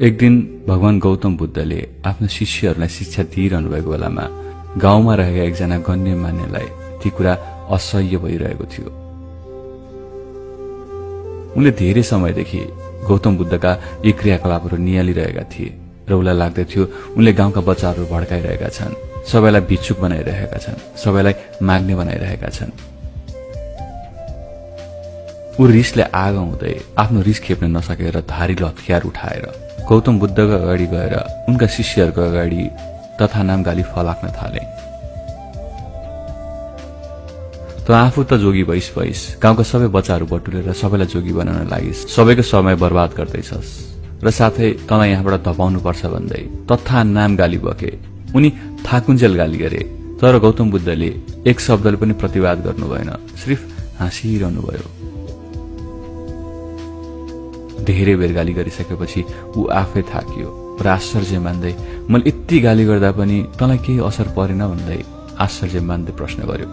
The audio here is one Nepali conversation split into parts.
एक दिन भगवान गौतम बुद्धले आफ्नो शिष्यहरूलाई शिक्षा दिइरहनु भएको बेलामा गाउँमा रहेका एकजना गण्यमान्यलाई ती कुरा असह्य भइरहेको थियो। उनले धेरै समयदेखि गौतम बुद्धका यी क्रियाकलापहरू नियालिरहेका थिए र उनलाई लाग्दथ्यो उनले गाउँका बच्चाहरू भड्काइरहेका छन्, सबैलाई भिक्षुक बनाइरहेका छन्, सबैलाई माग्ने बनाइरहेका छन्। ऊ रिसले आगो हुँदै आफ्नो रिस खेप्न नसकेर धारिलो हतियार उठाएर गौतम बुद्धको अगाडि गएर उनका शिष्यहरूको अगाडि तथा नाम गाली फलाक्न थाले। त आफू त जोगी भइस गाउँका सबै बच्चाहरू बटुलेर सबैलाई जोगी बनाउन लागिस्, सबैको समय बर्बाद गर्दैछस् र साथै तँलाई यहाँबाट धपाउनुपर्छ भन्दै तथा नाम गाली बके। उनी थाकुन्जेल गाली गरे, तर गौतम बुद्धले एक शब्दले पनि प्रतिवाद गर्नु भएन, सिर्फ हाँसिरहनु भयो। धेरै बेर गाली गरिसकेपछि ऊ आफै थाकियो र आश्चर्य मान्दै मैले यति गाली गर्दा पनि तँलाई केही असर परेन भन्दै आश्चर्य मान्दै प्रश्न गर्यो।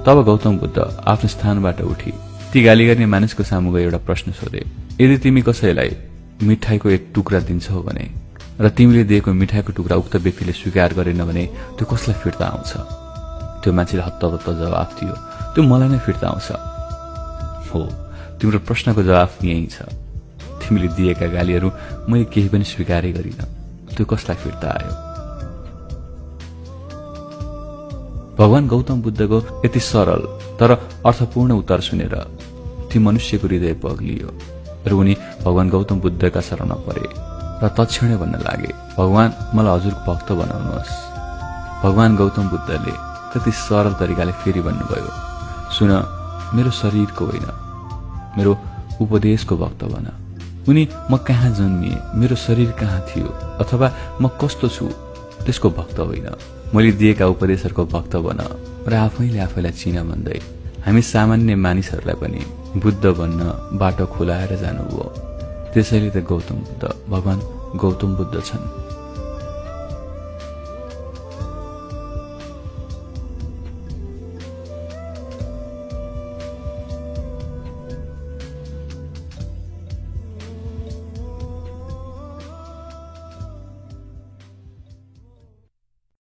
तब गौतम बुद्ध आफ्नो स्थानबाट उठी ती गाली गर्ने मानिसको सामु गई एउटा प्रश्न सोधे, यदि तिमी कसैलाई मिठाईको एक टुक्रा दिन्छौ भने र तिमीले दिएको मिठाईको टुक्रा उक्त व्यक्तिले स्वीकार गरेन भने त्यो कसलाई फिर्ता आउँछ? त्यो मान्छेले हत्तपत्त जवाफ दियो, त्यो मलाई नै फिर्ता आउँछ। हो, तिम्रो प्रश्नको जवाफ यही छ। तिमीले दिएका गालीहरू मैले केही पनि स्वीकारै गरिन, त्यो कसलाई फिर्ता आयो? भगवान गौतम बुद्धको यति सरल तर अर्थपूर्ण उत्तर सुनेर ती मनुष्यको हृदय पग्लियो र उनी भगवान गौतम बुद्धका शरणमा परे र तत्क्षणै भन्न लागे, भगवान मलाई हजुरको भक्त बनाउनुहोस्। भगवान गौतम बुद्धले कति सरल तरिकाले फेरि भन्नुभयो, सुन, मेरो शरीरको होइन, मेरो उपदेशको भक्त बन। उनी म कहाँ जन्मिए, मेरो शरीर कहाँ थियो अथवा म कस्तो छु त्यसको भक्त होइन, मैले दिएका उपदेशहरूको भक्त बन र आफैले आफैलाई चिन भन्दै हामी सामान्य मानिसहरूलाई पनि बुद्ध बन्न बाटो खुलाएर जानुभयो। त्यसैले त गौतम बुद्ध भगवान गौतम बुद्ध छन्।